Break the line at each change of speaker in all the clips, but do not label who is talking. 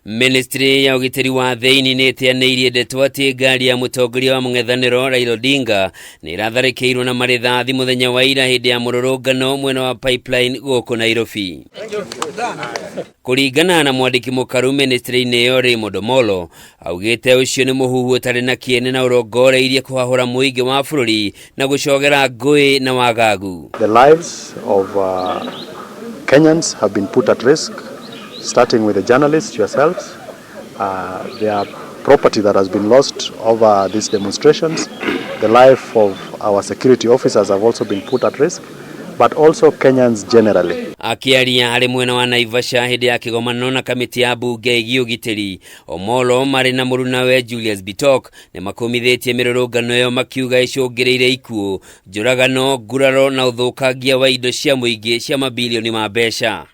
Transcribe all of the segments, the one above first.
Ministry ya ũgitĩri wa thĩinĩ nĩ ĩteanĩirie ndeto atĩ ngari ya mũtongoria wa mũng'ethanĩro Raila Odinga nĩ ĩratharĩkĩirwo na marĩthathi mũthenya wa ira hĩndĩ ya mũrũrũngano mwena wa Pipeline gũkũ Nairobi. Kũringana na mwandĩki mũkaru ministry-inĩ ĩyo Raymond Omolo, augĩte ũcio nĩ mũhuhu ũtarĩ na kĩene na ũrongoreirie kũhahũra mũingĩ wa bũrũri na gũcogera ngũĩ na wagagu.
The lives of Kenyans have been put at risk, starting with the journalists yourselves. Their property that has been lost over these demonstrations, the life of our security officers have also been put at risk, but also Kenyans generally.
Akĩaria arĩ mwena wa Naivasha hĩndĩ ya kĩgomano na kamĩtĩ ya mbunge ĩgiĩ ũgitĩri, Omolo marĩ na mũrunawe Julius Bitok nĩ makũmithĩtie mĩrũrũngano ĩyo makiuga ĩcũngĩrĩire ikuũ, njũragano, nguraro na ũthũkangia wa indo cia mũingĩ cia mabilioni ma mbeca.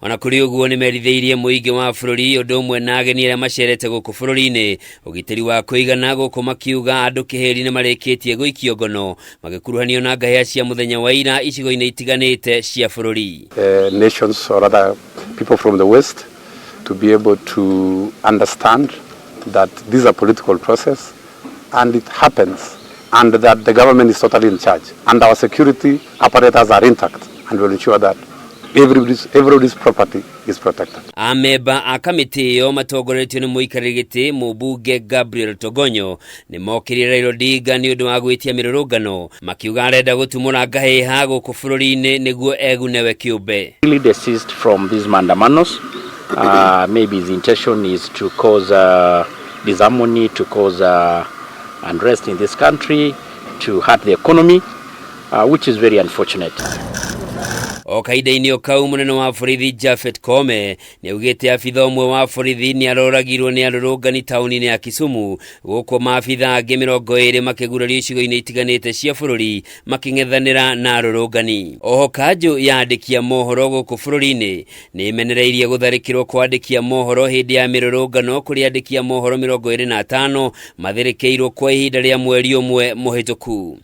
Ona kũrĩ ũguo nĩ merithĩirie mũingĩ wa bũrũri ũndũ ũmwe na ageni arĩa macerete gũkũ bũrũri-inĩ ũgitĩri wa kũigana gũkũ makiuga andũ kĩhĩri nĩ marĩkĩtie gũikio ngono magĩkuruhanio na ngahĩha cia mũthenya wa ira icigo-inĩ itiganĩte cia bũrũri.
Nations or other people from the West to be able to understand that this is a political process and it happens, and that the government is totally in charge and our security apparatus are intact and will ensure that everybody's property is protected.
Amemba a kamĩtĩ ĩyo matongoretio nĩ mũikarĩri gĩtĩ mũmbunge Gabriel Togonyo nĩ mokĩrire Raila Odinga nĩ ũndũ wa gwĩtia mĩrũrũngano makiuga arenda gũtumũra ngahĩha gũkũ bũrũri-inĩ nĩguo egunewe kĩũmbe.
Really desist from these maandamanos. Maybe his intention is to cause disharmony, to cause unrest in this country, to hurt the economy, which is very unfortunate.
O kahinda-inĩ o kau mũnene wa borithi Japhet Koome nĩ augĩte abitha ũmwe wa borithi nĩ aroragirwo nĩ arũrũngani taũni-inĩ ya Kisumu gũkũ maabitha angĩ 20 makĩgurario icigo-inĩ itiganĩte cia bũrũri makĩng'ethanĩra na arũrũngani. Oho kanjũ ya andĩki a mohoro gũkũ bũrũri-inĩ nĩ ĩmenereirie gũtharĩkĩrwo kwa andĩki a mohoro hĩndĩ ya mĩrũrũngano kũrĩa andĩki a mohoro 25 mathĩrĩkĩirwo kwa ihinda rĩa mweri ũmwe mũhĩtũku.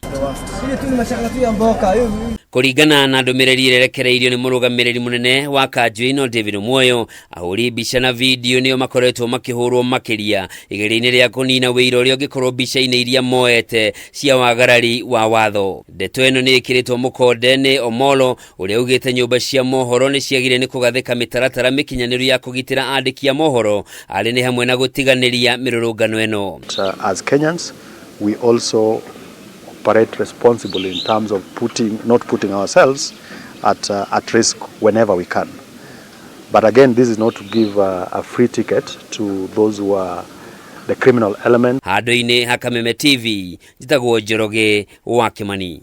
Kũringana na ndũmĩrĩri ĩrĩa ĩrekereirio nĩ mũrũgamĩrĩri mũnene wa kanjũ ĩno David Omwoyo, ahũri mbica na video nĩo makoretwo makĩhũrwo makĩria igeria-inĩ rĩa kũnina wĩira ũrĩa ũngĩkorwo mbica-inĩ iria moete cia wagarari wa watho. Ndeto ĩno nĩ ĩkĩrĩtwo mũkonde nĩ Omolo ũrĩa augĩte nyũmba cia mohoro nĩ ciagire nĩ kũgathĩka mĩtaratara mĩkinyanĩru ya kũgitĩra andĩki a mohoro arĩ nĩ hamwe na gũtiganĩria mĩrũrũngano ĩno.
As Kenyans, we also operate responsibly in terms of not putting ourselves at risk whenever we can. But again, this is not to give a free ticket to those who are the criminal element.
Handũ-inĩ ha Kameme TV, njĩtagwo Njoroge wa Kimani.